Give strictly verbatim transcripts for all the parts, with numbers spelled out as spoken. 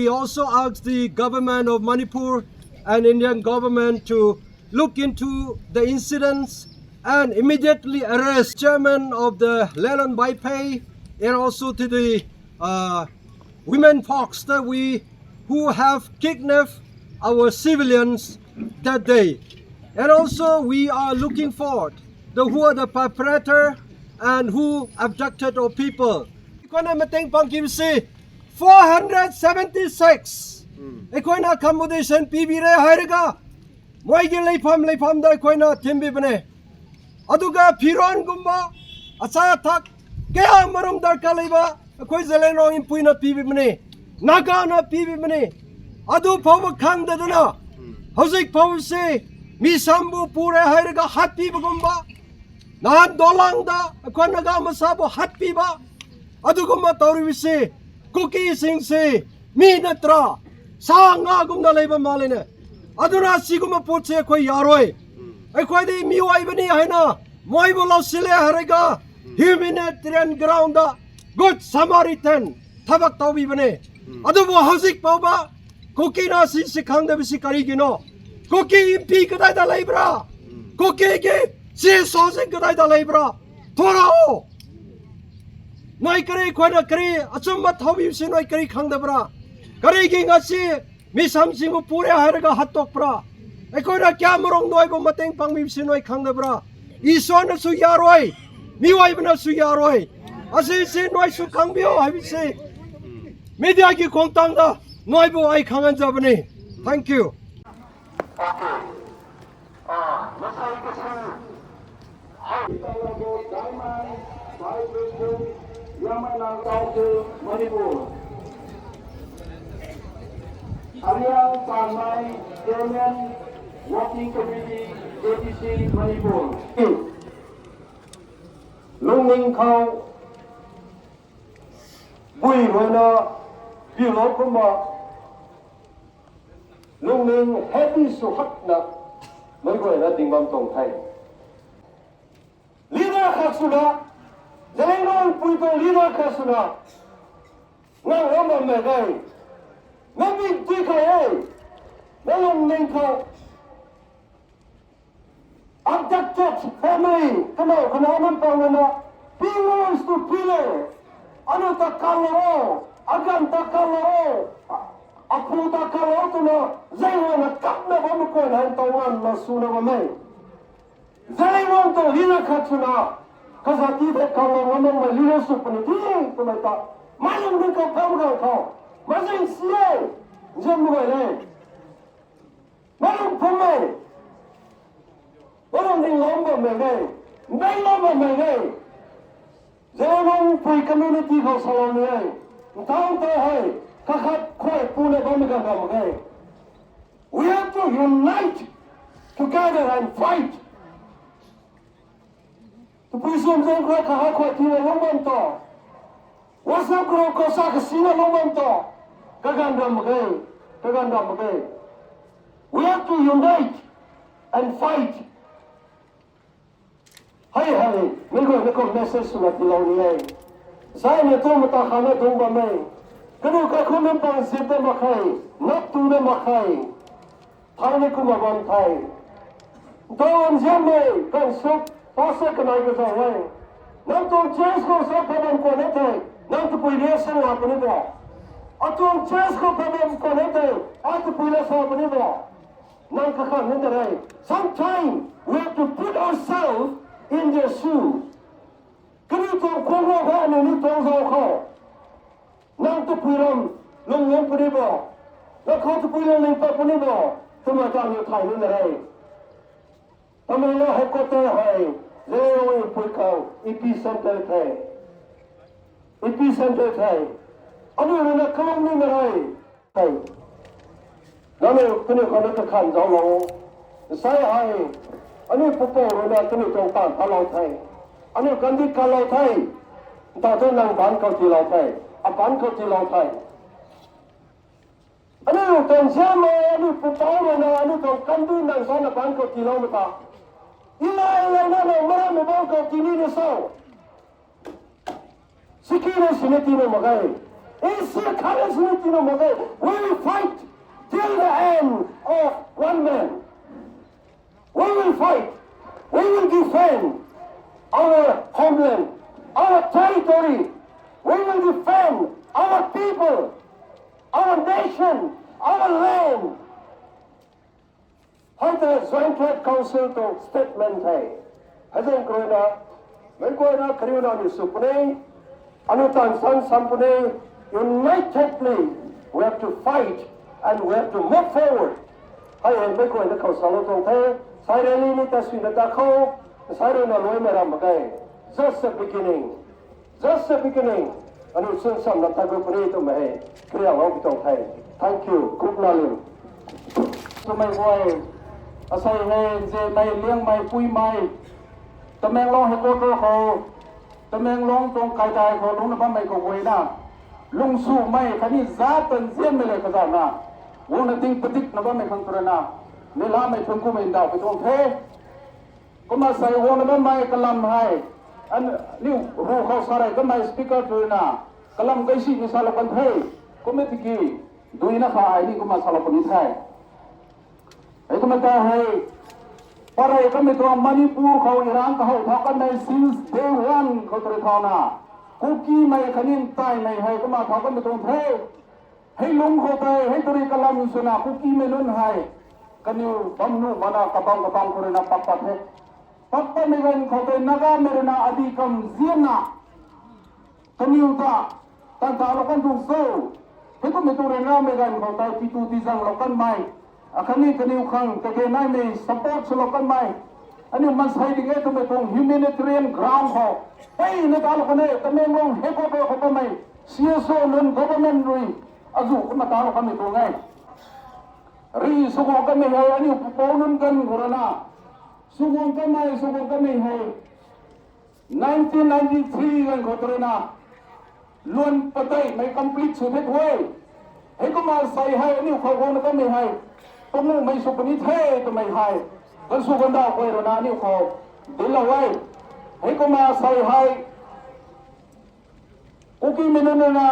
We also ask the government of Manipur and Indian government to look into the incidents and immediately arrest chairman of the Lelon Baipei and also to the uh, women folks that we who have kidnapped our civilians that day. And also we are looking for the who are the perpetrator and who abducted our people. ꯑꯩꯈꯣꯏꯅ ꯃꯇꯦꯡ ꯄꯥꯡꯈꯤꯕꯁꯤ four hundred seventy six꯫ ꯑꯩꯈꯣꯏꯅ accommodation ꯄꯤꯕꯤꯔꯦ ꯍꯥꯏꯔꯒ ꯃꯣꯏꯒꯤ ꯂꯩꯐꯝ ꯂꯩꯐꯝꯗ ꯑꯩꯈꯣꯏꯅ ꯊꯤꯟꯕꯤꯕꯅꯦ꯫ ꯑꯗꯨꯒ ꯐꯤꯔꯣꯟꯒꯨꯝꯕ, ꯑꯆꯥ ꯑꯊꯛ ꯀꯌꯥ ꯑꯃꯔꯣꯝ ꯗꯔꯀꯥꯔ ꯂꯩꯕ ꯑꯩꯈꯣꯏ ꯖꯂꯦꯡꯔꯣꯡ ꯏꯝꯄꯨꯏꯅ ꯄꯤꯕꯤꯕꯅꯤ, ꯅꯥꯒꯥꯅ ꯄꯤꯕꯤꯕꯅꯤ꯫ ꯑꯗꯨ ꯐꯥꯎꯕ ꯈꯪꯗꯗꯨꯅ ꯍꯧꯖꯤꯛ ꯐꯥꯎꯕꯁꯤ ꯃꯤꯁꯝꯕꯨ ꯄꯨꯔꯦ ꯍꯥꯏꯔꯒ ꯍꯥꯠꯄꯤꯕꯒꯨꯝꯕ, ꯅꯍꯥꯟ ꯗꯣꯂꯥꯡꯗ ꯑꯩꯈꯣꯏ ꯅꯥꯒꯥ ꯃꯆꯥꯕꯨ ꯍꯥꯠꯄꯤꯕ, ꯑꯗꯨꯒꯨꯝꯕ ꯇꯧꯔꯤꯕꯁꯤ ꯀꯨꯀꯤꯁꯤꯡꯁꯤ ꯃꯤ ꯅꯠꯇ꯭ꯔꯥ? ꯁꯥ ꯉꯥꯒꯨꯝꯅ ꯂꯩꯕ ꯃꯥꯜꯂꯦꯅꯦ꯫ ꯑꯗꯨꯅ ꯁꯤꯒꯨꯝꯕ ꯄꯣꯠꯁꯦ ꯑꯩꯈꯣꯏ ꯌꯥꯔꯣꯏ꯫ ꯑꯩꯈꯣꯏꯗꯤ ꯃꯤꯑꯣꯏꯕꯅꯤ ꯍꯥꯏꯅ ꯃꯣꯏꯕꯨ ꯂꯧꯁꯤꯜꯂꯦ ꯍꯥꯏꯔꯒ humanitarian ground ꯗ Good Samaritan ꯊꯕꯛ ꯇꯧꯕꯤꯕꯅꯦ꯫ ꯑꯗꯨꯕꯨ ꯍꯧꯖꯤꯛ ꯐꯥꯎꯕ ꯀꯨꯀꯤꯅ ꯁꯤꯁꯤ ꯈꯪꯗꯕꯁꯤ ꯀꯔꯤꯒꯤꯅꯣ? ꯀꯨꯀꯤ ꯏꯝꯄꯤ ꯀꯗꯥꯏꯗ ꯂꯩꯕ꯭ꯔꯥ? ꯀꯨꯀꯤꯒꯤ ꯆꯦ ꯆꯥꯡꯁꯤꯡ ꯀꯗꯥꯏꯗ ꯂꯩꯕ꯭ꯔꯥ? ꯊꯣꯔꯛꯑꯣ꯫ ꯅꯣꯏ ꯀꯔꯤ, ꯑꯩꯈꯣꯏꯅ ꯀꯔꯤ ꯑꯆꯨꯝꯕ ꯊꯧꯕꯤꯕꯁꯤ ꯅꯣꯏ ꯀꯔꯤ ꯈꯪꯗꯕ꯭ꯔꯥ? ꯀꯔꯤꯒꯤ ꯉꯁꯤ ꯃꯤꯁꯝꯁꯤꯡꯕꯨ ꯄꯨꯔꯦ ꯍꯥꯏꯔꯒ ꯍꯥꯠꯇꯣꯛꯄ꯭ꯔꯥ? ꯑꯩꯈꯣꯏꯅ ꯀꯌꯥꯃꯔꯨꯝ ꯅꯣꯏꯕꯨ ꯃꯇꯦꯡ ꯄꯥꯡꯕꯤꯕꯁꯤ ꯅꯣꯏ ꯈꯪꯗꯕ꯭ꯔꯥ? ꯏꯁꯣꯔꯅꯁꯨ ꯌꯥꯔꯣꯏ, ꯃꯤꯑꯣꯏꯕꯅꯁꯨ ꯌꯥꯔꯣꯏ꯫ ꯑꯁꯤꯁꯤ ꯅꯣꯏꯁꯨ ꯈꯪꯕꯤꯌꯣ ꯍꯥꯏꯕꯁꯤ ꯃꯤꯗꯤꯌꯥꯒꯤ ꯈꯣꯡꯊꯥꯡꯗ ꯅꯣꯏꯕꯨ ꯑꯩ ꯈꯪꯍꯟꯖꯕꯅꯤ꯫ Thank you꯫ Manipur. Ariang Panmei, Chairman, Working Committee, J T C, Manipur. Lungning khou, bui ruina, biu lou kumna, lungning heavy sw hakna, mei guayna ding bam tuang the. Leader khat swna, Zeliangrong pui tuang leader khat swna, ngang ram bam mei ge. Mei mi tui kai e, mei lungning khou. Abducted family, kanow kanow nunc pang nana, pillars to pillar, anu ta kalou, aganv ta kalou, apu ta kalou twna, zai ruina kapna bammei kuan hei tau nganvna swna bam e. Zeliangrong tuang leader khat swna, kazat ti thei kalou ngam makmei leader sw puni the twmei ta, mei lungning khou pham gang khou, mei zing si e, nzian mei guay le. Mei lung pham e, mei lungning lou bammei ge, mei lou bammei ge. Zeliangrong pui community khou salou ni e, ntau ntau hei, kakhat khuay puna bammei ganv bam mak ge. We have to unite together and fight. Tabui swm zaeng khou kakhat khuay tina lung bam ta. WhatsApp group khou sa kasina lung bam ta. Kaganv ram mak ge, kaganv ram mak ge. We have to unite and fight. Hei hei, mei guayna khou message swna tilou ni e. Zai ni tu mata khana dungc bam e. Kanu kaikhunc nunc pang zip dat mak khe, nap tu dat mak khe. Thaini kumna bam the. Ntaw nzianmei, kan suk, pastor kanei kazauh e. Nang tuang church khou sa phabam khwan e the, nang tabui reaction la puni bo. Atuang church khou phabam khwan e the, ai tabui la sa puni bo. Nang kakhang ni ta re. Sometimes we have to put ourselves in their shoe. Kaniw tuang khuang khou, kaniw tuang zauc khou. Nang tabui ram lungning puni bo. Nang khou tabui lungning pat puni bo. Twmei ta aniu thay nina re. Tamenglong headquarter hei, Zeliangrong pui khou epicenter the. Epicenter the. Aniu rui na kalung nina re. Hei. Nangniu kaniw khou na kakhan zauclou. Nsai hei. Aniu pupouc rui na kaniw tuang taanv talou the. Aniu kandih kalou the. Nta thu nang baanc khou tiilou the. Abaanc khou tiilou the. Aniu tuang nzianmei, aniu pupouc rui na, aniu tuang kandih nang zanc abaanc khou tiilou mata. Ilay lay na nang marammei baanc khou tii ni na so. Siki na sini tii na mak ge. Is the current solution of Mother. We will fight till the end of one man. We will fight. We will defend our homeland, our territory. We will defend our people, our nation, our land. Hei ta Joint Tribes Council tuang statement the. Hei zang kariuna, mei guayna kariuna aniu sw puni, aniu tan san san puni, unitedly we have to fight and we have to move forward. Hei hei mei guayna khou salou tuang the, sai rally ni ta swna ta khou, sai rui na luai mei ram mak ge. Just the beginning. Just the beginning. Aniu chwn sam na ta gu puni twmei hei kariang lou pi tuang the. Thank you. Kup na liu. Swmei guay, asei hei Zemei, Liangmei, Puimei, Tamenglong headquarter khou, Tamenglong tuang kaidai khou lungna bammei khou guayna, lungsumei khatni zat tan zianmei le kazana, guangna ding padikna bammei khang tw rui na, meilamei phungc kumei ndauh pi tuang the. Kumna sei guangna bammei kalam hei, aniu ru khou sa rei kamei speaker tw rui na, kalam kaisi ni salou kan the, kumna tiki, duina kha ai ni kumna salou puni the. Hei kumna ta hei, parei kamei tuang Manipur khou Iran kahou thau kanmei since day one khou tw rui thauna, Kukimei khatni Taimei hei kumna thau kanmei tuang the. Hei lung khou tei, hei tw rui kalam swna Kukimei nunc hei, kaniw bam nuh mana kabam kabam khou rui na pak pat the. Pak patmei ganv khou tei Nagamei rui na adi kam zianna, kaniw ta, tan talou kan tuang cho. Hei kummei tuang ryanramei ganv khou tei titu tizanglou kanmei, akhatni kaniw khang kage naimei support swlou kanmei, aniu maansei ding e twmei tuang humanitarian ground khou, hei na talou kan e, Tamenglong headquarter khou bammei C S O nunc, government rui, azuh kumna talou kanmei tuang e. Ri swguang kanmei hei aniu pupouc nunc ganv khou rui na, swguang kanmei, swguang kanmei hei nineteen ninety-three ganv khou tw rui na, luan padeihmei complete sw the tho. Hei kumna sei hei aniu khou guangna kanmei hei, panguhmei sw puni the twmei hei, gansw gandauh guay rui na aniu khou dinclou e. Hei kumna sei hei, Kukimei nunc rui na,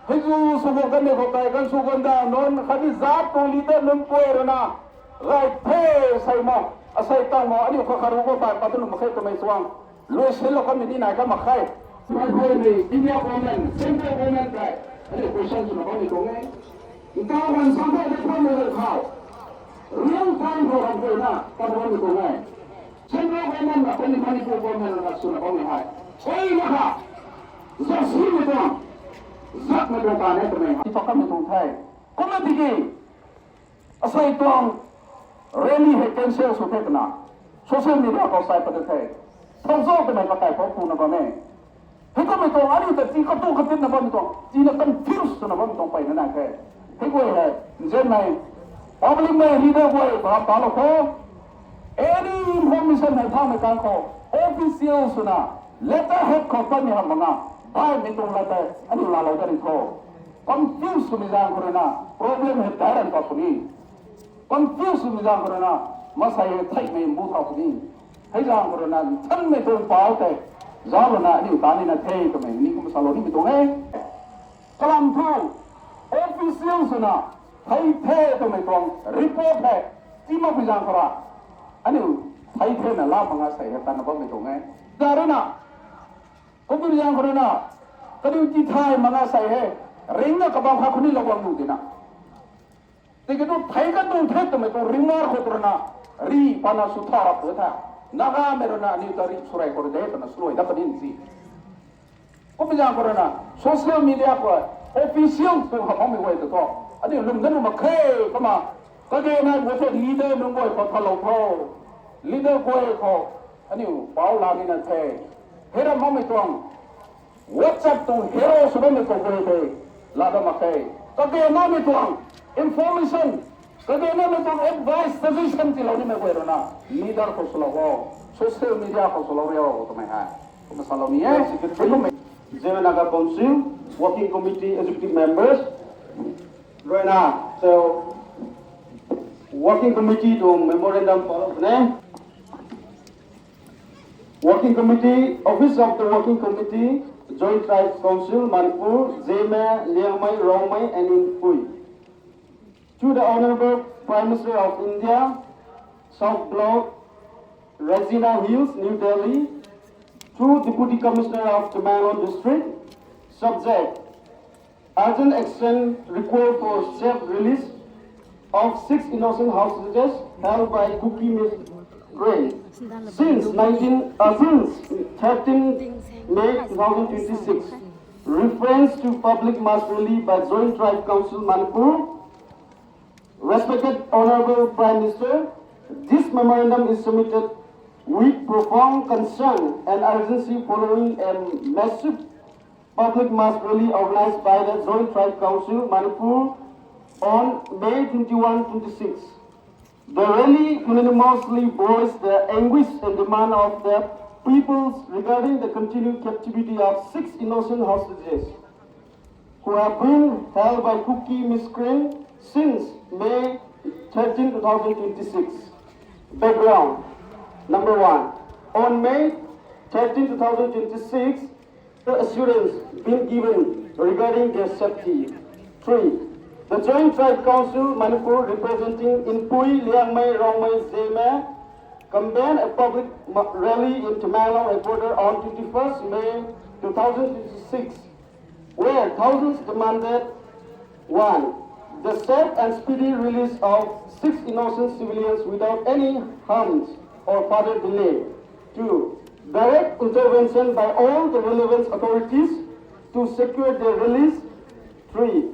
hei zu swguang kanmei khou tei gansw gandauh nunc khatni zat tuang leader nunc guay rui na, gay the sei mo, asei tang mo, aniu kha kharu khou tai pat tu nuh mak khe twmei tuang, luai sinlou kanmei ni nai kan mak khe. Mei guay ni India government, central government tei, aniu question swna bammei tuang e. Ntaw kan samphou de phammei le khou, real time khou ram guayna pat bammei tuang e. Central government na, khatni Manipur government na swna bammei hei, suina kha, zat simei tuang, zatmei tuang ta ne twmei hei pat kanmei tuang the. Kumna tiki, asei tuang rally hei cancel sw the twna social media khou sai pat the. Thow zo twmei kakai khou puna bam e. Hei kummei tuang aniu ta tii katu katitna bammei tuang, tiina confuse swna bammei tuang peyna nai the. Hei guay hei, nzianmei, public mei, leader guay, bahap talou kho. Any information hei thaumei kan khou, official swna, letterhead khou patmei hamh mak na, baihmei tuang letter aniu laalou dat ri tho. Confuse swmei zaeng khou rui na, problem hei daic ran pat puni. Confuse swmei zaeng khou rui na, maansei hei theihmei mbu thau puni. Hei zaeng khou rui na, nthanmei tuang pau tei, zauc lana aniu ta nina the twmei ni kumna salou nimei tuang e. Kalam thu, official swna, thei the twmei tuang report hei, tii makpui zaeng khou ra, aniu thei thena la mak nga sei hei tanna bammei tuang e. Za rui na, kummei zaeng khou rui na, kaniw tithay mak nga sei hei, ringna kabam kha khou ni lou bam nuh dina. Tiki tu thei katuang the twmei tuang remark khou tw rui na, ri pana sw tha rap tu the. Nagamei rui na aniu ta ri swrei khou rui de twna swluai dat puni si. Kummei zaeng khou rui na, social media khou, official tu hamhmei guay tu thu, aniu lwm dat nuh mak khe, kumna, kage nai gu the leader nunc guay khou thalou tho. Leader guay khou, aniu pau la nina the. Hei ram makmei tuang, WhatsApp tuang hero sw bammei khou guay tei, laa dat mak khe. Kage namei tuang, information, kage namei tuang advice, suggestion tiilou nimei guay rui na, leader khou swlou o, social media khou swlou rio twmei hei, kumna salou ni e. Secretary, Zeme Naga Council, Working Committee, Executive Members, rui na, so, Working Committee tuang memorandum palou puni. Working Committee, Office of the Working Committee, Joint Tribes Council, Manipur, Zeme, Liangmai, Rongmei, and Inpui. To the Honorable Prime Minister of India, South Block, Regina Hills, New Delhi, to Deputy Commissioner of Tamenglong District, subject, urgent action required for safe release of six innocent hostages held by Kuki miscreant since nineteen, uh, since thirteen May two thousand twenty-six. Reference to public mass rally by Joint Tribe Council Manipur. Respected Honorable Prime Minister, this memorandum is submitted with profound concern and urgency following a massive public mass rally organized by the Joint Tribe Council Manipur on May twenty-one, twenty-six. The rally unanimously voiced the anguish and demand of the peoples regarding the continued captivity of six innocent hostages who have been held by Kuki miscreant since May thirteen, two thousand twenty-six. Background. Number one, on May thirteen, two thousand twenty-six, the assurance been given regarding their safety. Three, the Joint Tribe Council Manipur, representing Inpui, Liangmei, Rongmei, Zeme, convened a public ma-, rally in Tamenglong headquarters on twenty-first May two thousand twenty-six, where thousands demanded: one, the safe and speedy release of six innocent civilians without any harms or further delay. Two, direct intervention by all the relevant authorities to secure their release. Three,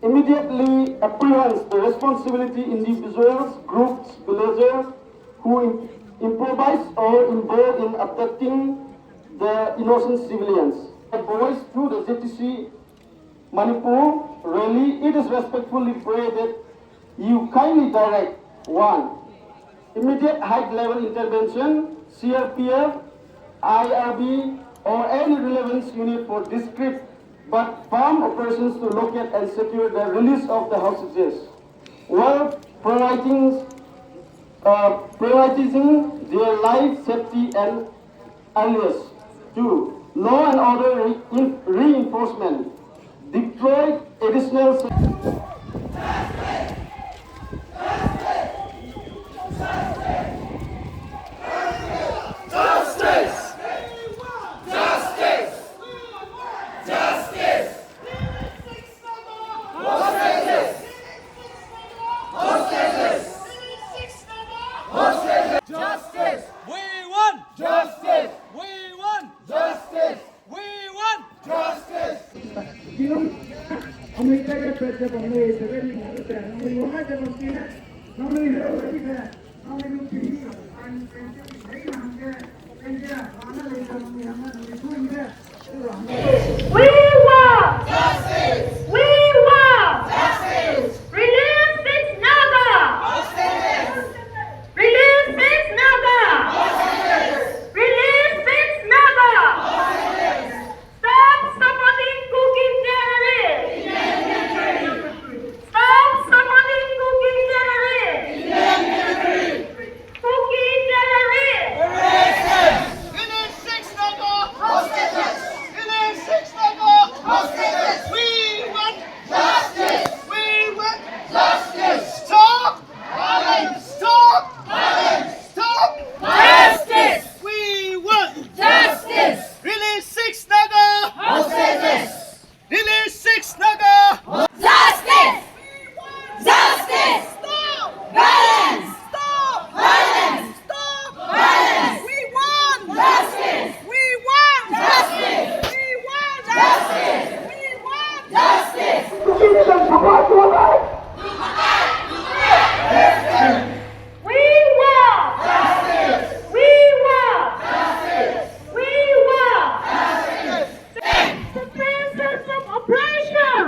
immediately apprehends the responsibility individuals, groups, villagers who im-, improvise or involved in abducting the innocent civilians. A voice through the J T C Manipur rally, it is respectfully pray that you kindly direct: one, immediate high-level intervention, C R P F, I R B, or any relevant unit for discreet but firm operations to locate and secure the release of the hostages, while prioritizing, uh, prioritizing their life safety and earliest. Two, law and order re-, in-, reinforcement. Deploy additional se- Justice! Justice! Justice! Hostages! Hostages! Hostages! Justice! We want! Justice! We want! Justice! We want! Justice! We want! Justice! We want! Justice! Release six Naga! Hostages! Release six Naga! Hostages! Release six Naga! Hostages! Stop supporting Kuki terrorists! Stop supporting Kuki terrorists! Kuki terrorists! Release six Naga hostages! Release six Naga hostages! We want justice! We want justice! Stop violence! Stop violence! Stop violence! Justice! We want justice! Release six Naga hostages! Release six Naga! Justice! Justice! Stop! Violence! Stop! Violence! Stop! Violence! We want justice! We want justice! We want justice! We want justice! We want justice! We want justice! We want justice! Suspension of operation!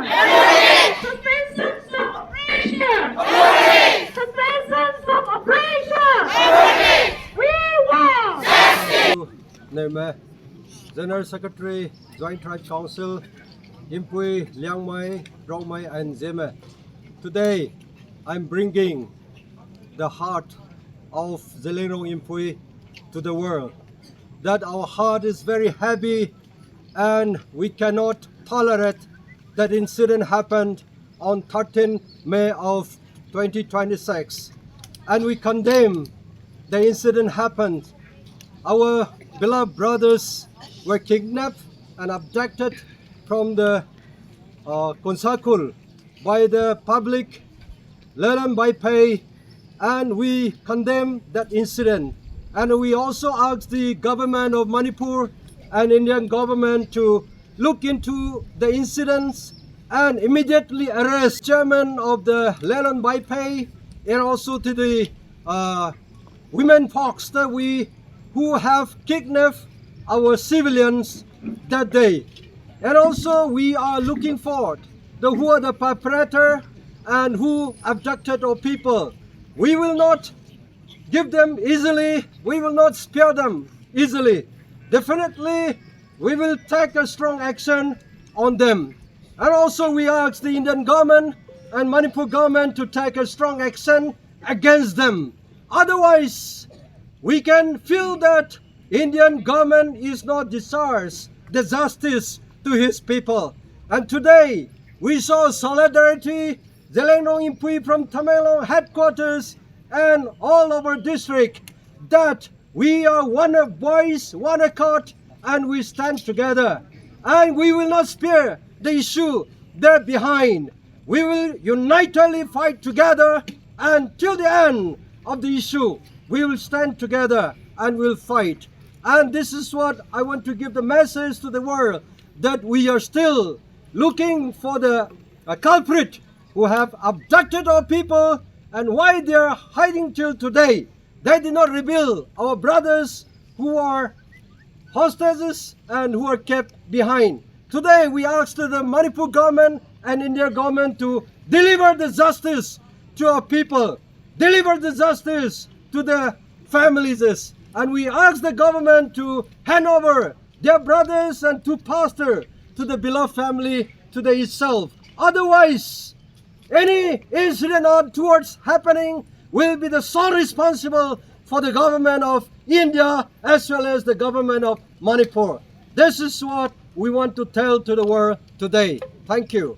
Suspension of operation! Suspension of operation! We want! Name, General Secretary, Joint Tribe Council, Inpui, Liangmai, Rongmei and Zeme. Today, I'm bringing the heart of Zeliangrong Inpui to the world. That our heart is very heavy And we cannot tolerate that incident happened on thirteenth May of twenty twenty-six. And we condemn the incident happened. Our beloved brothers were kidnapped and abducted from the uh, Konsakul by the public, Lelam Baipei, and we condemn that incident. And we also ask the government of Manipur and Indian government to look into the incidents and immediately arrest chairman of the Lelam Baipei and also to the uh, women folks that we who have kidnapped our civilians that day. And also we are looking for the who are the perpetrator and who abducted our people. We will not give them easily. We will not spare them easily. Definitely, we will take a strong action on them. And also we ask the Indian government and Manipur government to take a strong action against them. Otherwise, we can feel that Indian government is not discharge the justice to his people. And today, we saw solidarity, Zeliangrong Inpui from Tamenglong headquarters and all over district, that we are one of voice, one accord, and we stand together. And we will not spare the issue there behind. We will unitedly fight together, and till the end of the issue, we will stand together and will fight. And this is what I want to give the message to the world, that we are still looking for the uh, culprit who have abducted our people and why they are hiding till today. They did not reveal our brothers who are hostages and who are kept behind. Today we ask to the Manipur government and India government to deliver the justice to our people, deliver the justice to the families, and we ask the government to hand over their brothers and two pastor to the beloved family to the itself. Otherwise, any incident or towards happening will be the sole responsible for the government of India as well as the government of Manipur. This is what we want to tell to the world today. Thank you.